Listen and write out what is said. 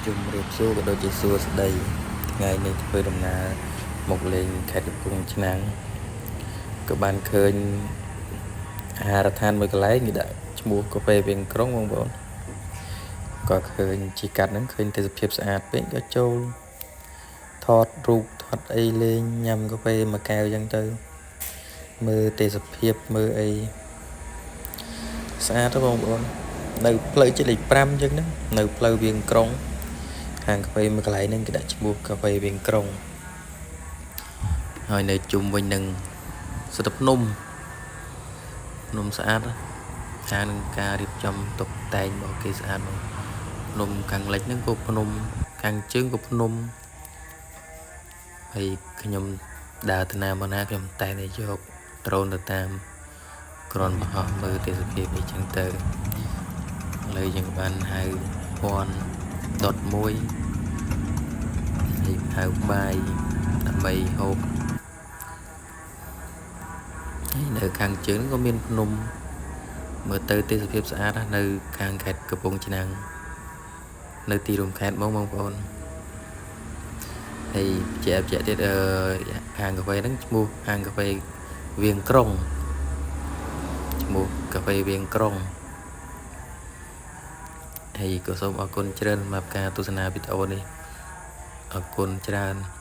ជំរាបសួរក៏ដូចជាសួស្តីថ្ងៃនេះធ្វើដំណើរមកលេងខេត្តកំពង់ឆ្នាំងក៏បានឃើញអាហារដ្ឋានមួយកន្លែងគេដាក់ឈ្មោះកាហ្វេវៀងក្រុងបងប្អូនក៏ឃើញជីកាត់ហ្នឹងឃើញទេសភាពស្អាតពេកក៏ចូលថតរូបថតអីលេងញ៉ាំកាហ្វេមួយកែវអញ្ចឹងទៅមើលទេសភាពមើលអីស្អាតទៅបងប្អូននៅផ្លូវជាតិលេខ5អញ្ចឹងហ្នឹងនៅផ្លូវវៀងក្រុងហាងកាហ្វេមួយកន្លែងហ្នឹងគេដាក់ឈ្មោះកាហ្វេវៀងក្រុងហើយនៅជុំវិញនឹងសិទ្ធិភ្នំភ្នំស្អាតហាងនឹងការរៀបចំតុបតែងរបស់គេស្អាតមកភ្នំខាងលិចហ្នឹងក៏ភ្នំខាងជើងក៏ភ្នំហើយខ្ញុំដើរទៅណាមកណាខ្ញុំតែងតែយកដ្រូនទៅតាមក្រនបង្ហោះមើលទេសភាពអីចឹងទៅឥឡូវយើងបានហៅពន់ដុតមួយហើយហៅបាយដើម្បីហូបហើយនៅខាងជើងក៏មានភ្នំមើលទៅទេសភាពស្អាតណាស់នៅខាងខេត្តកំពង់ឆ្នាំងនៅទីរួមខេត្តមកបងប្អូនហើយជាក់ទៀតអឺហាងកាហ្វេហ្នឹងឈ្មោះហាងកាហ្វេវៀងក្រុងឈ្មោះកាហ្វេវៀងក្រុងហើយក៏សូមអរគុណច្រើនសម្រាប់ការទស្សនាវីដេអូនេះអរគុណច្រើន។